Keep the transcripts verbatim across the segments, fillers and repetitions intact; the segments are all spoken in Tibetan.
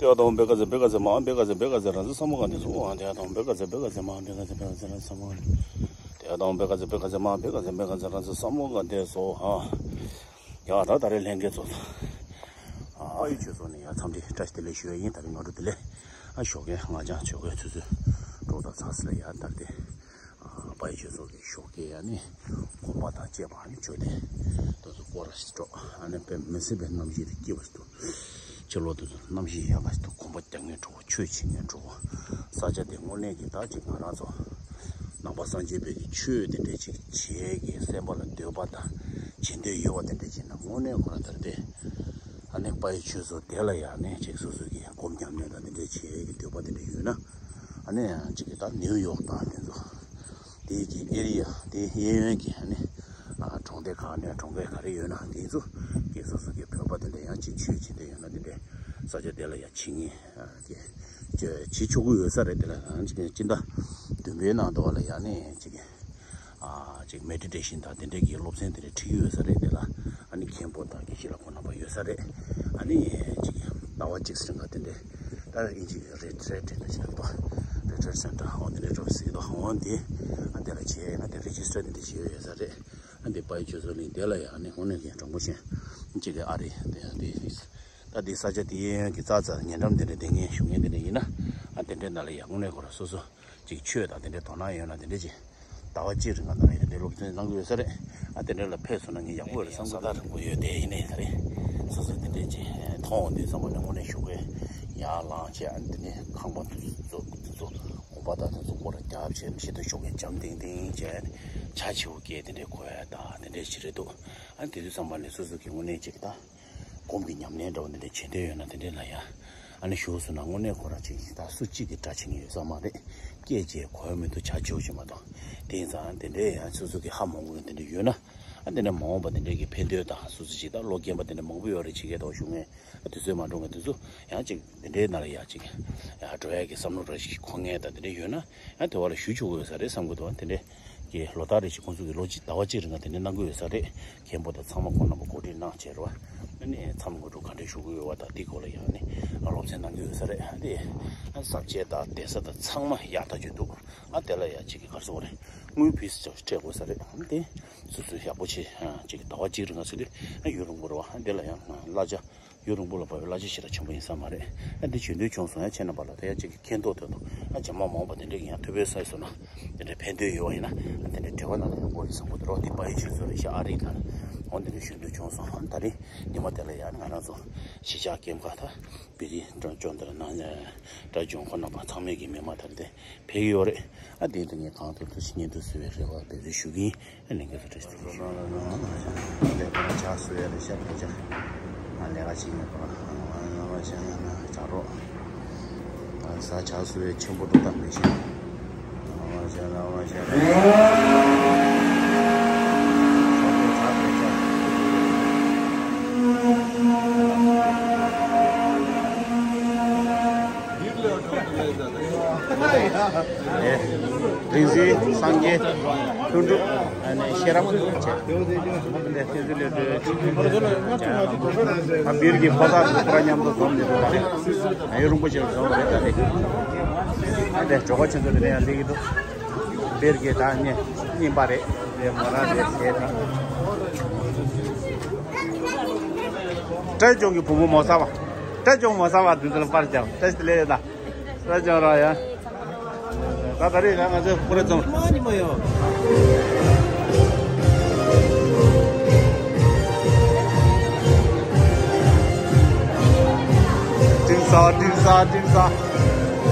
དེ་ཡང་དང་བེ་ཀ་ཙེ་བེ་ཀ་ཙེ་མ་བེ་ཀ་ཙེ་བེ་ཀ་ཙེ་རང་ཚོ་བསམ་བློ་ག་འདི་སོང་ཨ། དེ་ཡང་དང་བེ་ཀ་ཙེ་བེ་ཀ་ཙེ་མ་བེ་ཀ་ཙེ་བེ་ཀ་ཙེ་རང་ཚོ་བསམ་བློ་ག་འདི། དེ་ཡང་དང་བེ་ཀ་ཙེ་བེ་ཀ་ཙེ་མ་བེ་ཀ་ཙེ་བེ་ཀ་ཙེ་རང་ཚོ་བསམ་བློ་ག་འདི་སོང་ཨ། ཡ་ད་ད་རེས་ལྷན་རྒྱས་ཚོ། ཨ་ཡི་ཆོས་ཚོགས་ནས་ཡ་འཚམས་འདྲི་བཀྲ་ཤིས་བདེ་ལེགས་ཞུ་ཡ་ཡིན། ད་རེས་སྔ་དྲོ་བདེ་ལེགས། ཨ་ཞོགས་ཀས་ང་ཅང་ཆོས་གོས་ཚུད་ཚུད་འགྲོ་དང་ཚ་སི་ལ་ཡ་ད་རེས་དེ། ཨ་པ་ཡི་ཆོས་ཚོགས་ཀྱི་ཞོགས་ཀས་ཡ་ནི་གོམ་པ་དང་བཅས་པ་ཨ་ནི་བྱོས་ཏེ་དེ་ཚོ་སྐོར་ར་ཞིག་འགྲོ། ཨ་ནི་དཔེ་མི་སྲིད་པའི་གནམ་གཤིས་དེ་སྐྱིད་པ་ཞིག་འདུག་ཕྱི་ལོགས་དེ་ཚོ་གནམ་གཤིས་ཡག་ག་ཞིག་འདུག་གོམ་པ་རྒྱག་མཁན་འགྲོ་བོ་ཆོས་བྱེད་མཁན་འགྲོ་བོ། ས་ཆ་དེ་དངོས་གནས་ཀྱི་ད་ཅིག་ང་རང་ཚོ་ནང་པ་སངས་རྒྱས་པའི་གི་ཆོས་དེ་འདྲས་ཅིག་བྱེད་ཀྱི་སེམས་པ་ལ་འདོད་པ་དང་བྱེད་འདོད་ཡོད་པ་དེ་འདྲས་ཅིག་ན་དངོས་གནས་ཁོ་རང་ལྟར་ཏེ། ཨ་ནི་པ་ཡི་ཆོས་ཚོགས་དེ་ལ་ཡང་ནི་ཅིག་སོ་སོ་གི་སྒོམ་ཉམས་ལེན་དང་དེ་འདྲས་བྱེད་ཀྱི་འདོད་པ་དེ་འདྲས་ཡོད་ན། ཨ་ནི་ཅིག་གི་ད་ནིའུ་ཡོག་དང་དེ་ཚོ། དེའི་གི་ཨེ་རི་ཡ་དེའི་གཡས་གཡོན་གྱི་ཨ་ནི་ཨ་གྲོང་སྡེ་ཁག་ནས་གྲོང་ཁྱེར་ག་རེ་ཡོད་ན་དེ་ཚོ་གི་སོ་སོ་གི་བོད་པ་དེ་འདྲ་ཡང་ཅིག་ཆོས་བྱེད་འདོད་ཡོད་ན་དེ་འདྲའི་ས་ཆ་དེ་ལ་ཡང་ཕྱིན་ངེས་ཨ་གི་བྱེད་ཆོག་གི་ཡོད་ས་རེད། དེ་ལ་ཡང་ཅིག་སྤྱི་ཟླ་བདུན་པའི་ནང་དུ་བ་ལ་ཡང་ནས་ཅིག་ཨ་ཅིག་མེ་ཌི་ཊེ་ཤན་དང་དེ་འདྲའི་གི་སློབ་ཚན་དེ་འདྲ་ཁྲིད་ཀྱི་ཡོད་ས་རེད། དེ་ལ་ཨ་ནི་མཁན་པོ་དང་དགེ་བཤེས་ལགས་ཁོང་རྣམ་པ་ཡོད་ས་རེད། ཨ་ནི་ཅིག་ཟླ་བ་གཅིག་རིང་ག་དེ་འདྲའི། ད་ཨིན་ཇི་གི་རི་ཊི་རིཊ་འདྲ་ཞིག་འདུག་རི་ཊི་རིཊ་སེན་ཊར་འོ་དེ་འདྲ་འགྲོ་སྲིད་འདུག་འོ་དེ་ཨ་དེ་ལ་བྱས་ཡིན་ན་དེ་རེ་ཇི་སི་ཊར་དེ་འདྲ་བྱས་ཡོད་ས་རེད། ཨ་དེ་པ་ཡི་ཆོས་ཚོགས་གླིང་དེ་ལ་ཡང་ནི་དངོས་གནས་ཀྱི་དྲང་པོ་བཤད་ཅིག་གི་ཨ་རི་དེ་དེ་ད་དེ་ས་ཆ་དེ་ཡན་གྱི་རྩ་རྩ་ཉེ་འགྲམ་དེ་འདྲ་བསྡད་མཁན་བཞུགས་མཁན་དེ་འདྲ་ཡིན་ན་ཨ་དེ་འདྲའི་ནང་ལ་ཡང་དངོས་གནས་ཁོ་རང་སོ་སོ་ཅིག་ཆོས་དང་དེ་འདྲའི་དོ་སྣང་ཡོད་ན་དེ་འདྲ་ཅིག་ཟླ་བ་གཅིག་རིང་ག་ནང་ཡོད་དེ་སློབ་ཚན་གནང་གི་ཡོད་ས་རེད། ཨ་དེ་འདྲ་ལ་ཕེབས་སོང་ན་ངས་ཡག་པོ་རེད་བསམ་གི་འདུག་ད་རིང་པོ་ཡོད་དེ་ཡིན་ནའི་ད་རེས་སོ་སོ་དེ་འདྲས་ཅིག་མཐོང་འོང་དུས་ཙམ་པ་ནས་དངོས་གནས་ཞོགས་ཀས་ཡར་ལངས་བྱས། ཨ་དེ་ནས་ཁང་པ་དེ་ཚོ་དེ་ཚོ་གོམ་པ་དང་དེ་ཚོ་སྐོར་ར་རྒྱབ་བྱས་ཕྱི་དྲོ་ཞོགས་ཀས་འཇམ་ཐིང་ཐིང་བྱས་ནས་ཇ་ཆེ་བོ་བསྐྱལ་དེ་འདྲས་གོ་ཡ་ད་དེ་འདྲས་ཞིག་རེད་འདུག་ཨ་དེ་དུས་ཙམ་པ་ནས་སོ་སོ་གི་དངོས་གནས་ཅིག་ད། སྒོམ་གྱི་ཉམས་ལེན་འདྲ་བོ་འདི་འདྲ་བྱེད་འདོད་ཡོད་ན་དེ་འདྲའི་ལ་ཡ། ཨ་ནི་ཞུ་སོང་ན་དངོས་གནས་ཁོ་རང་ཅིག་ད་སུ་གཅིག་གིས་འདྲ་བྱེད་མཁན་ཡོད་ས་མ་རེད། སྐད་ཆ་གོ་མི་འདུག་ཇ་ཆེ་བོ་ཞིག་མ་གཏོགས། དེ་ཡིན་ཙང་དེ་འདྲའི་ཡང་སོ་སོ་གི་ཧ་མ་གོ་མཁན་དེ་འདྲ་ཡོད་ན། ཨ་དེ་འདྲ་མ་འོངས་པ་དེ་འདྲའི་གི་ཕན་ཐོགས་དང་སོ་སོ་ཅིག་ད་ལོ་རྒན་པ་དེ་འདྲ་མང་པོ་ཡོད་རེད། ཕྱི་རྒྱལ་དུ་བཞུགས་མཁན་ཨ་དུས་ཚོད་མ་འགྲོ་མཁན་དེ་ཚོ་ཡང་ཅིག་དེ་འདྲའི་ནང་ལ་ཡ་ཅིག་ཡ་འགྲོ་ཡ་གི་བསམ་བློ་འདྲ་ཞིག་འཁོར་མཁན་དང་དེ་འདྲ་ཡོད་ན། ཡང་དེ་བ་ལ་ཞུ་ཆོག་གི་ཡོད་ས་རེད་བསམ་གི་འདུག་དེ་འདྲའི་གི་ལོ་ལྟར་རེ་བཞིན་ཁོང་ཚོ་གི་ལོ་གཅིག་ཟླ་བ་གཅིག་རིང་ལ་དེ་འདྲའི་གནང་གི་ཡོད་ས་རེད། མཁན་པོ་དང་ཚང་མ་ཁོང་རྣམ་པ་གོ་སྒྲིག་གནང་བྱས་རོགས། ཨ་ནི་མཚམས་འགོ་འགྲོ་ག་འདྲས་ཞུ་གི་ཡོད་བ་དང་དེ་སྐོར་ལ་ཡང་ནི་སློབ་ཚན་གནང་གི་ཡོད་ས་རེད། ཨ་དེ་ཨ་ས་བཅད་དང་བསྡད་ས་དང་ཚང་མ་ཡག་ཐག་ཆོད་འདུག་ཨ་དེ་ལ་ཡང་གཅིག་གི་གར་སོང་རེད། དངུལ་ཕིས་ཅིག་སྤྲད་དགོས་ས་རེད། ཨ་དེ་སོ་སོས་ཡག་པོ་བྱས་ཨ་གཅིག་གི་ཟླ་བ་གཅིག་རིང་ལ་ཚུད་དུས་ཨ་ཡུན་རིང་པོ་རེད་བ། ཨ་དེ་ལ་ཡང་གླ་ཆ། ཡུན་རིང་པོ་ལ་བབས་པའི་གླ་ཆ་ཞེ་དྲག་ཆེན་པོ་ཡིན་ས་མ་རེད། ཨ་འདི་བྱེད་འདོད་བྱུང་སོང་ཡ་ཁྱེད་རྣམ་པ་ལ་ད་ཡ་གཅིག་གི་མཁྱེན་རྟོགས་ཐོག་ཏུ་ཨ་རྗེས་མ་མ་འོངས་པ་དེ་འདྲའི་གི་ཡང་ཐུབ་པའི་ས་ཡི་སོང་ན་དེ་འདྲའི་ཕན་ཐོགས་ཡོད་པ་ཡིན་ན་ཨ་དེ་འདྲའི་འབྲེལ་བ་གནང་ན་ཡོང་གི་རེད་བསམ་གི་འདུག་རོགས་དེ་པ་ཡི་ཆོས་ཚོགས་རེད་ཤག་ཨ་རི་དང་འོ་འདི་འདྲའི་བྱེད་འདོད་བྱུང་སོང་། ཨ་ད་རེས་ཉི་མ་དེ་ལ་ཡ་ང་རང་ཚོ་གཞིས་ཆགས་ཀེམ་ཁ་ད་བི་རི་ཀྲོན་ཅོན་དེ་ལ་ནང་སྒྲ་སྦྱོང་ཁོ་རྣམ་པ་ཚང་མས་ཀྱི་མི་མང་དེ་འདྲ་ཕེབས་ཀྱི་ཡོད་རེད། ཨ་དེ་འདྲ་ངས་གང་ཐུབ་ཐུབ་ཞིག་སྙན་སྒྲོན་ཞུ་བའི་རེ་བ་འབད་རྩོལ་ཞུ་གི་ཡིན། ལས་འགན་སུ་བྲེལ་ཞིག་ལས་ཀ་ལ་ཇ་སུ་ཡ་ལ་ཤ་ཕོ་ཇ། ང་ལས་ཀ་བྱེད་མེད་པ། ང་ལ་ཇ་ན་ཇ་རོགས། ང་ས་ཇ་སུ་ཡ་ཆེན་པོ་འགྲོ་སྟངས་མི་ཤེས། ང་ཇ་ལ་ཇ་ཇ་ཇ་ཕོ་ཇ། རིག་འཛིན་སངས་རྒྱས་ལྷུན་གྲུབ་ཨ་ནི་ཤེས་རབ་བཅས་འདི་བསྟན་འཛིན་ལས་སྒྲོལ་ཨ་བིར་གྱི་ཕོ་གསར་ཁོ་རང་མཉམ་དུ་འཛོམས་ནས་འདུག་ད་རེས་ཨ་ཡུལ་རིན་པོ་ཆེར་འཛོམས་རེད། ད་རེས་ཨ་འདི་གྲོགས་པོ་ཁྱེད་ཚོ་འདི་ནས་ཡང་སླེབས་ཀྱི་འདུག་བིར་གྱི་ད་ནི་རྙིང་པ་རེད། དེ་མོ་རང་རེད་ཟེར་ད། སྲས་ལྗོངས་ཀྱི་བུ་མོ་མོ་གསར་བ། སྲས་ལྗོངས་མོ་གསར་བ་འདི་ཚོ་ལ་པར་བརྒྱབ། བཀྲ་ཤིས་བདེ་ལེགས་ཡོད་ད། སྲས་ལྗོངས་རང་ཡ། ད་ད་རེས་ད་ང་ཚོས་ཁོ་རེ་ཚོ། མ་ཉི་མ་ཡོད། དྲིན་ས་དྲིན་ས་དྲིན་ས།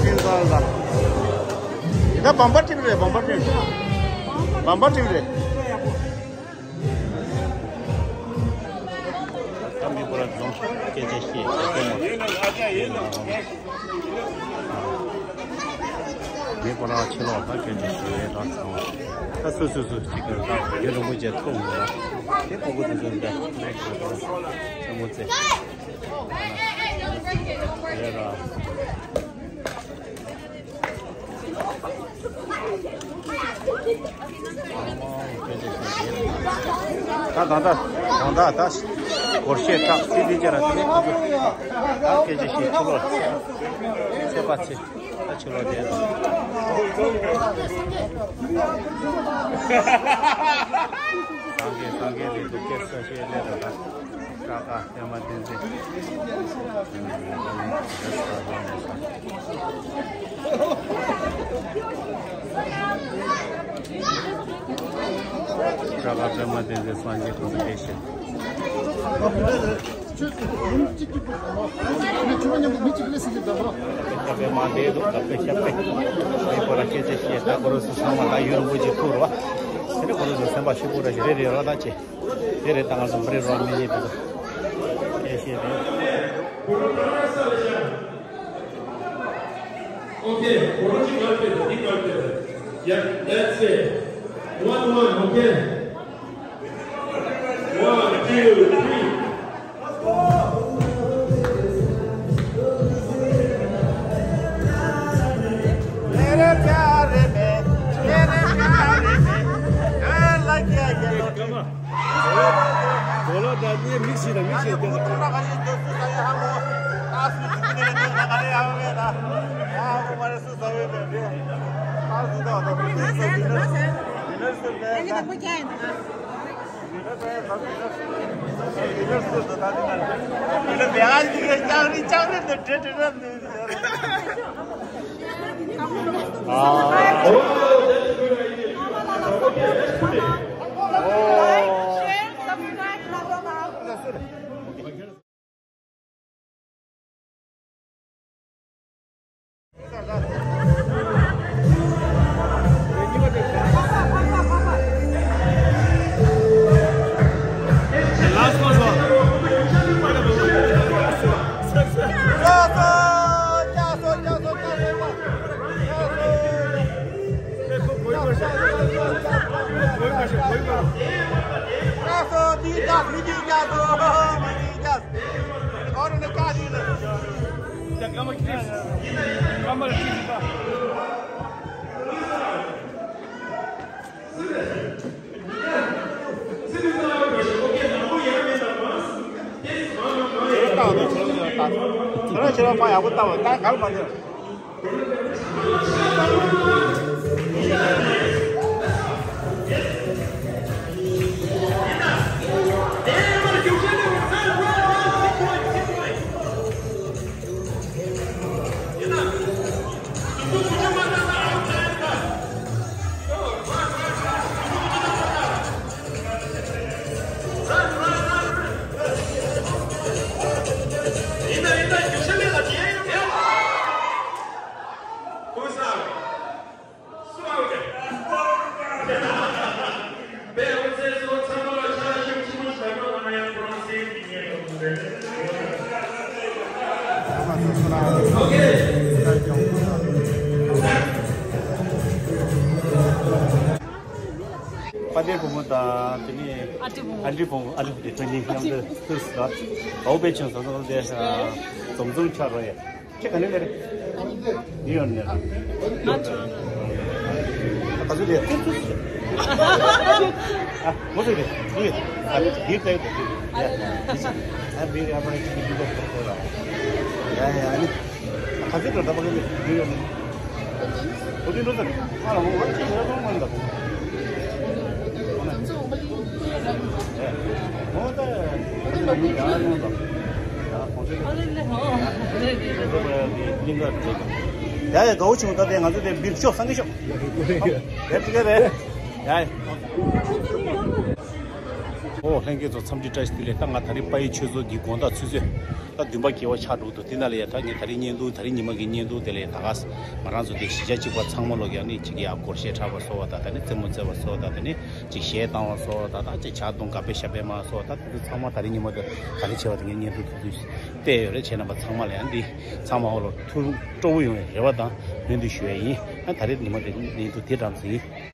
དྲིན་ས་ལ། ད་བམ་པར་ཊིམ་རེད། བམ་པར་ཊིམ། བམ་པར་ཊིམ་རེད། ད་མི་ཁོ་ར་འཛོམས་སྐད་ཆ་བཤད་སྐད་མ། མི་ཁོ་ར་ཕྱི་ལོགས་ད་སྐད་ཆ་བཤད་ད་ཚང་བ། ད་སུ་སུ་སུ་གཅིག་གིས་ད་ཡུན་རིང་པོ་བྱས་ཐུག་མི་འདུག་དེ་ཁོ་ཁོ་དེ་ཚོ་འདྲ་མེད་ཁོ་ཚོ་ཆེན་པོ་ཚེ་རེད་ར། ད་ད་ད་ད་ད་ད། སྒོར་གཞས་བཏང་སྲིད་དེ་ཅེ་ར་དེ་ནས་ཁོ་ཚོ་ད་སྐད་ཆ་བཤད་ཆུ་ལོག་ཚེ་པ་ཚེ་ད་ཆུ་ལོག་དེ་དང་། སངས་རྒྱས་སངས་རྒྱས་དེ་ཚོ་སྐད་ཆ་བཤད་ལས་དང་། ཀ་ཀ་པད་མ་བསྟན་འཛིན། ཀ་ཀ་པད་མ་བསྟན་འཛིན་སངས་རྒྱས་ཀུན་དགའ་ཞེས། ཀ་ཀ་པད་མ་བསྟན་འཛིན་ཀ་ཀ་ཤ་པད་མ་བསྟན་འཛིན་ཁོ་རང་སྐད་ཆ་བཤད་ད་ཁོ་རང་ཚོ་ཚང་མ་ད་ཡུན་རིང་པོ་ཅིག་ཐུག་རོགས། དེ་ནས་ཁོ་རང་ཚོ་སེམས་པ་ཤི་པོ་ར་ཞིག་རེད་རེད་རོགས་ད་ཅེ། དེ་རེད་ད་ང་ཚོ་མི་རེད་རོགས་མི་རེད་དེ་ཚོ། སྐད་བཤད་རེད། Okay, Korochi Galpet, Big Galpet. Yeah, that's it. One, one, okay. One, two, three. मेरे प्यारे में, मेरे प्यारे में, कहाँ लग गया ये लोग? बोलो, बोलो, दादी, ये मिक्स ही ना, मिक्स ही ना। དཔལ་ལྡན་བུ་མོ་དང་དེ་ནས་ཨ་ཏི་བུ་མོ། ཨ་ཏི་བུ་མོ། ཨ་ཏི་བུ་དེ་ཀྲུང་གིས་མཉམ་དུ་ཐུག་སོང་། འོ་པེ་ཆུང་སོང་སོང་དེ་འཛོམས་འཛོམས་ཆགས་རོགས་ཡ། ཁྱེད་ག་ནས་ལེ་རེད། ནིའུ་ཡོག་ནས། ང་ཚོ་ག་ཚོད་རེད། ཏིར་ཏུ་ཨ་མོ་ཚོ་རེད། ནིའུ་ཡོག་ཨ་ནི་འདིར་ལྟ་ཡོད་དོ། ཨ་འདིར་ཡ་མ་ཅིག་གི་འདུག་གོ་ལ། ཡ་ཡ་ཨ་ནི། ག་ཚོད་རེད་ད་པ་གི་ནིའུ་ཡོག་ནས། ཁོ་དེ་འགྲོ་ཚར། ཨ་ལ་འོ་ཅི་ཡོད་མ་འདུག་ཡ་ཡ་དགའ་བོ་བྱུང་། ད་དེ་ང་ཚོ་དེ་འབིར་ཤོག་སང་གི་ཤོག་ཡ་ཅི་ག་རེད། ཡ་ཡ། ཨོ་ལྷན་རྒྱས་ཚོ་འཚམས་འདྲི་བཀྲ་ཤིས་བདེ་ལེགས། ད་ང་ད་རིང་དཔལ་ཡུལ་ཆོས་ཚོགས་ཀྱི་དགོང་དག་ཆུ་ཚོད་ད་བདུན་པ་བརྒལ་བ་ཆགས་འགྲོ་འདུག་དེ་ན་ལ་ཡ་ད་ངས་ད་རིང་བརྙན་ཐུང་ད་རིང་ཉི་མ་གི་བརྙན་ཐུང་དེ་ལ་ཡ་ད་ག་ང་རང་ཚོ་དེ་གཞིས་ཆགས་གཅིག་པ་ཚང་མ་ལོག་ཡ་ནི་གཅིག་ཡ་སྒོར་གཞས་འཁྲབ་པ་སོགས་པ་ད་ད་ནི་རྩེད་མོ་རྩེ་བ་སོགས་ད་ད་ནི་གཅིག་གཞས་བཏང་བ་སོགས་ད་ད་གཅིག་ཇ་བཏུང་ཀ་པེ་ཤ་པད་མ་སོགས་ད་དེ་ཚོ་ཚང་མ་ད་རིང་ཉི་མ་དེ་ག་རེ་བྱས་པ་དེ་ངས་བརྙན་ཐུང་དེ་ཚོ་བལྟས་ཡོད་རེད། བྱས་ན་པ་ཚང་མ་ལ་ཡང་འདི་ཚང་མ་ཧོ་ལོ་ཐུགས་སྤྲོ་བོ་ཡོང་བའི་རེ་བ་དང་སྨོན་འདུན་ཞུ་ཡ་ཡིན། ད་ད་རེས་ཉི་མ་དེ་བརྙན་ཐུང་དེ་ཙམ་ཞིག་ཡིན།